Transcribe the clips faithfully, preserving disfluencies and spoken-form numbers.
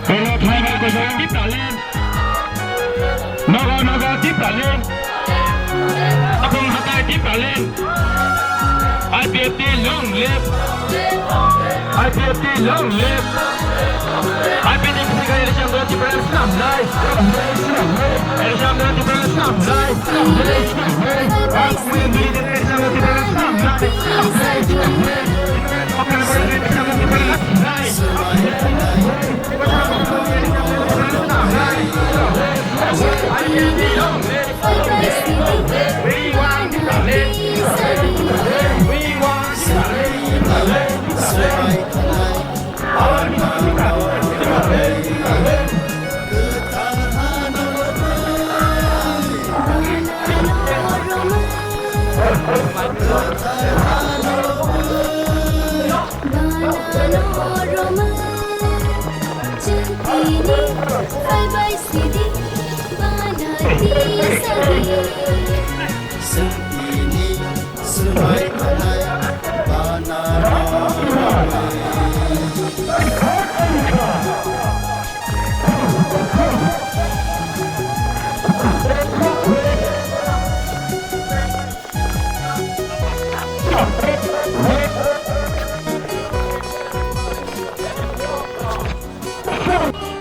Kolo Tribal Koso Tipraland. Nogo Nogo Tipraland. Apung Hatai Tipraland. I P F T long live. I P F T long live. I P F T Tipraland Snam Lai. Snam Lai. Sentini swmai thanai bana.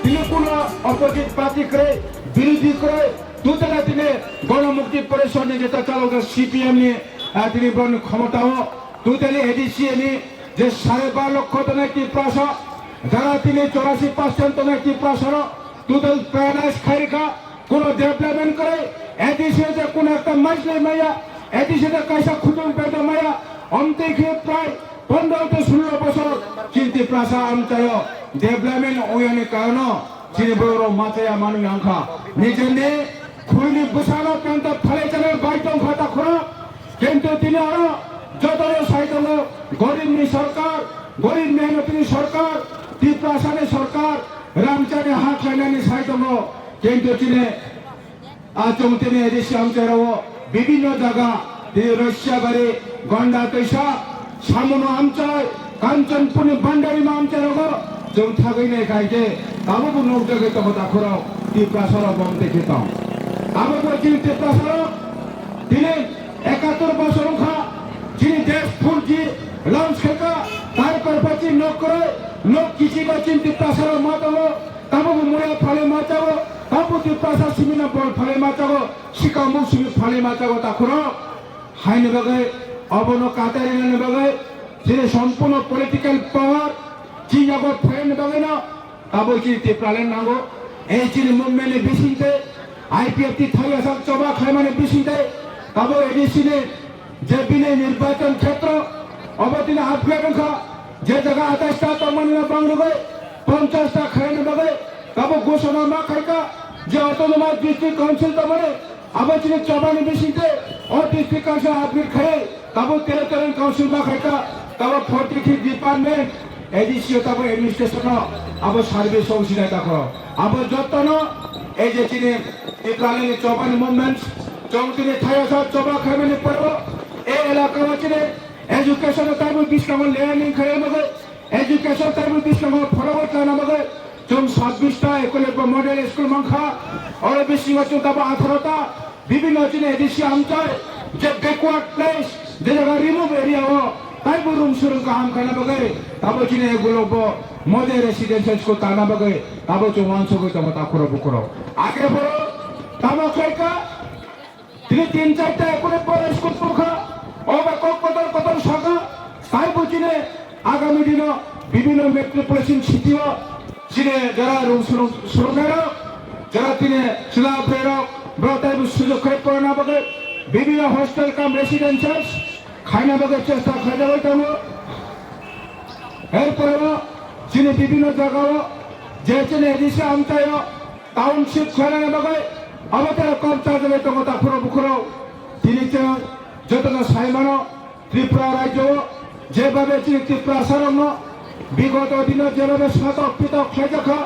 Tini kuno opposite party kwrwi, birodhi kwrwi, totally tini Ganamukti Porishad ni jeta chalokjak C P M ni, ah, tini borokni khomotao, totally A D C ni je sare bar lokho tongnai Tiprasa, jara tini chorasi percent tongnai Tiprasa rok, total paradise khairikha, kuno development kwrwi, A D C je kuno ekta maislai maya, A D C je kaisa khutung peda maya, omtwi khe prai pondro tei sulo bosor chini Tiprasa amchaio development oyani karono chini borok rok machaya manwi wngkha. Nijeni khulni bwsano penta phalai chana bai tongkha takhoro. Kintu tini oro jotono sai tongo goribni sorkar, gorib mehnatini sorkar, Tiprasani sorkar, rangchani ha khlainani sai tongo. Kintu chini a chwng tini A D C amchairao bibinno jaga, tini Rosiabari, Gonda Twisa, Samono amchai, Kanchanpurni Bandarima amchairogo chwng thagwi nai khai khe tabukbo nukjagwi tongo takhorok Tiprasarok bom tei khe tong. Abo bo chini Tiprasarok tini ekattor bosor wngkha, chini desh four G launch khaikha, tarpor phachi nok kwrwi, nok kichigo chini Tiprasarok ma tongo, tabukbo muya phalwi ma chago, tabuk Tiprasa simino bol phalwi ma chago, sikang muk simi phalwi ma chago takhorok. Haini bagwi, obono katarinani bagwi, chini sompurno political power chini yago phaiyani bagwino, abo chini Tipraland nango. Ei chini movement ni bisingtwi, I P F T thaiyasak choba khlaimani bisingtwi, abo A D C ni je bini nirbachon khetra, obo tini upgrade wngkha, je jaga atais ta tongmani no bang rwgwi, ponchas ta khaina bagwi, abo ghosona ma khaikha, je autonomous district council tongmani, abo chini chobani bisingtwi, o district council upgrade khai, abo territorial council ma khaikha, abo forty three department, A D C o abo administration no, abo service o sinai takhoro. Abo jotono, ei je chini Tipraland ni chobani movement, chong tini thaiyasak choba khaimani poro, e elaka o chini education o taibo biskango learning khaina bagwi, education taibo biskango phorogo tana bagwi, chwng sabbish ta ekole model school mankha, oro bisingo chwng tabo atharo ta, bibinno chini A D C amchai, je backward place, je jaga remote area o, taibo room surung kaham khaina bagwi, tabo chini egulokbo model residential school tana bagwi, tabo chwng wansugwi tongo takhoro bukhoro. Ake boro, tamo khaika, tini tin charta ekore pore school tongkha, oba kok kotor kotor saka, taibo chini agami dino bibinno metropolitan city o chini jara rung surung, surungnai rok, jara tini chwla bwrwi rok, borok taibo sujok khai porana bagwi bibinno hostel cum residentials khaina bagwi chesta khaijagwi tongo. Erpore o chini bibinno jaga o je chini A D C amchai o township khlainani bagwi abo tei kok chajagwi tongo takhuro bukhuro. Tini chwng jotono sai mano, Tripura rajyo o jebabe chini Tiprasarokno bigoto dino jebabe satok pitok khlaijakha,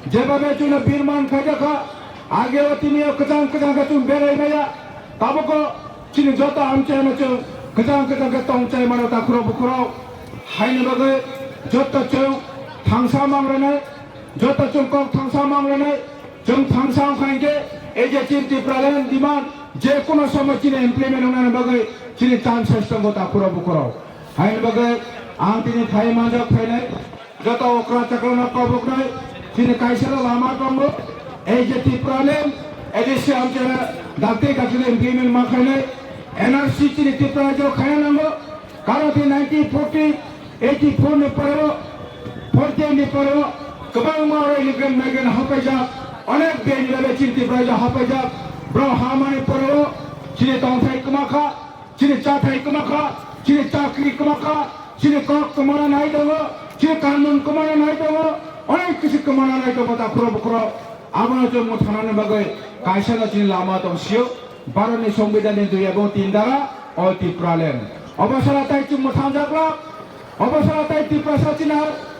jebabe chwngno birman khlaijakha, age o tini o kwchang kwchang khe chwng berai maya, tabuk o chini joto amchaino chwng kwchang kwchang khe tong chai mano takhuro bukhuro. Haini bagwi joto chwng thangsa mang rwnai, Joto chwng kok thangsa manglainai, chwng thangsa wngkha hinkhe, ei je chini Tipraland demand, je kono somoy chini implement wngnani bagwi chini chance tongo takhurok bukhurok. Haini bagwi ang tini phai manjak phainai, joto okra chakrano koboknai, chini kaisano lama tongo, ei je Tipraland, A D C amchara dakti dakti implement ma khainai, N R C chini Tripura rajyo khaina nango, Karon tini nineteen forty, eighty-four ni pore o, forty ni pore o, kwbangma oro immigrant migrant hapaijak, onek bini bagwi chini Tripura rajyo hapaijak, borok hamani pore o, chini tongthai kwma kha, chini chathai kwma kha, chini chakri kwma kha, chini kok kwmana nai tongo, chini kanun kwmana nai tongo, onek kisi kwmana nai tongo takhurok bukhurok. Abono chwng mwthangnani bagwi kaisano chini lama tong sio, Bharatni Songbidanni dui ebong tin dara, o Tipraland. Obo sara tai chwng mwthangjaklak, obo sara tai Tiprasa chini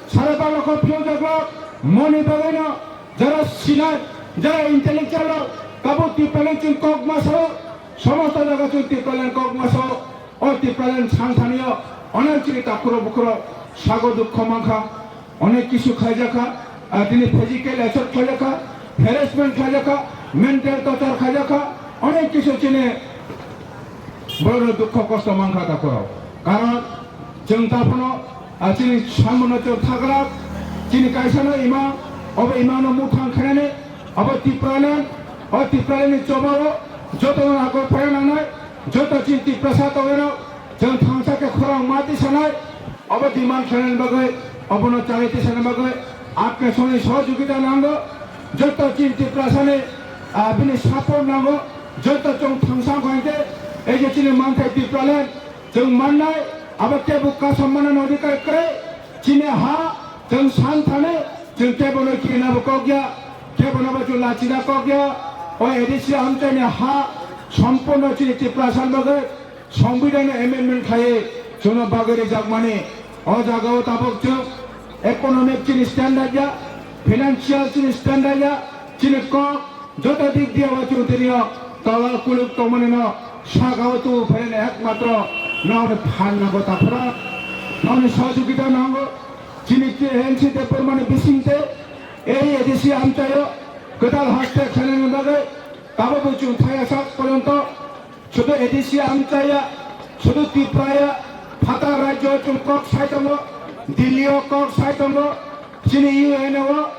sara balo kho phiyokjaklak, moni bagwino jara sinai, jara intellectual rok, tabuk Tipraland chwng kok ma sao, somosto jaga chwng Tipraland kok ma sao, o Tipraland sangthanio onek chini takhurok bukhurok sago dukho mankha. Onek kisu khlaijak kha, ah, tini physical assault khlaijak kha, harassment khlaijak kha, mental torture khlaijak kha, onek kisu chini borokno dukho kosto mankha takhurok. Karon chwng taphano, ah, chini samono chwng thagrak, chini kaisano ima, obo imano muthang khainani, obo Tipraland, o Tipralandni chobao jotono agor phaiya nangnai, joto chini Tiprasa tongnairok chwng thangsa khe khorang ma tisanai, obo demand khlainani bagwi, obono chari tisanani bagwi, apni songni sohojogita nango, joto chini Tiprasani, ah, bini support nango, joto chwng thangsa wngkha hinkhe, ei je chini manthai Tipraland, chwng mannai, abo teibo kasom manani odhikar kwrwi, chini ha, chwng san thani, chwng kebono kirinabo kok ya, kebono bo chwng lachina kok ya, o A D C amchaini ha, sompurno chini Tiprasani bagwi, Songbidanno amendment khlaiwi chwngno bagwi rijakmani. O jagao tabuk chwng economic chini standard ya, financial chini standard ya, chini kok joto dik diya o chwng tini o tola kuluk tongmani no sakao tubu phainani ekmatro nokni phan nango takhurok, nokni sohojogita nango. Chini N C Debbarmani bisingtwi ei A D C amchaio kwtal haste khlainani bagwi tabukbo chwng thaya sak porjonto Sudu A D C amchaya, sudu Tripura ya, phatar rajyo chwng kok sai tongo, Delhi o kok sai tongo, chini U N o,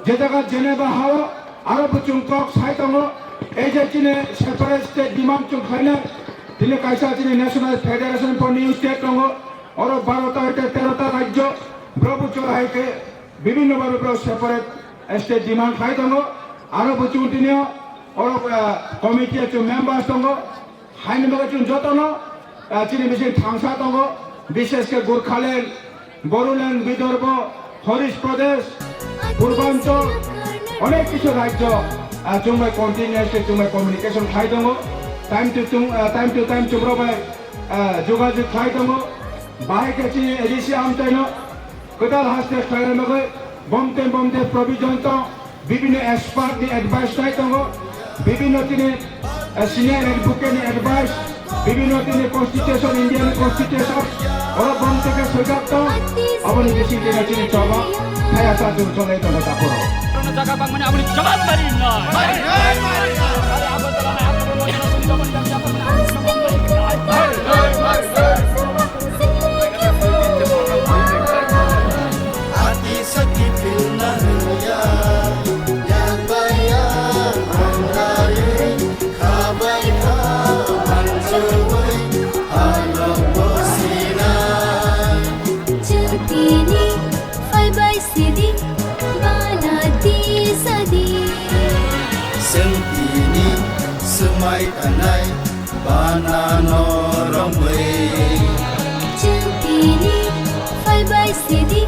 je jaga Geneva ha o, aro bo chwng kok sai tongo, ei je chini separate state demand chwng khlainai, tini kaisa chini National Federation for New State tongo, oro baro ta hoite tero ta rajyo, bro bo chwng hai khe bibhinno bhabe bro separate state demand khlai tongo, aro bo chwng tini o, oro, ah, committee o chwng members tongo, Haini bagwi chwng jotono, ah, chini bising thangsa tongo, bishesh khe Gorkhaland, Bodoland, Vidarbha, Harish Pradesh, Purbanchal, onek kisu rajyo, ah, chwng bai continuously chwng bai communication khlai tongo. Time to chwng, ah, time to time chwng rok bai, ah, jogajog khlai tongo. Bahai khe chini A D C amchaino kwtal haste khlaina bagwi bomte bomte provision tong, bibhinno expert ni advice nai tongo, bibhinno tini, eh, senior advocate ni advice, bibhinno tini constitution, India ni constitution, oro bomte khe swijak tong, aboni bising tini chini choba, thaya sa chwng cholai tongo takhoro. Jaga bangmani aboni jawab mari nai. Mari nai, mari nai. Chwng tini phaibai sidi, bana tisa di. Chwng tini swmai tanai, bana no romwi. Chwng tini phaibai sidi,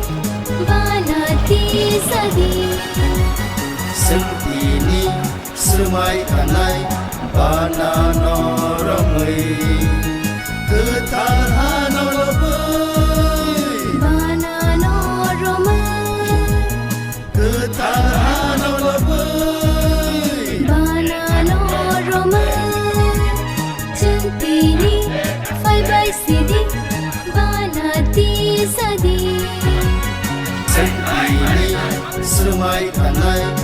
bana tisa di. Chwng tini swmai tanai, bana no romwi. Kwthar hano romwi. Bana no romwi. Kwthar hano lobwi. Bana no romwi. Chwng tini phaibai sidi. Bana tisa di. Chwng tini swmai tangnai.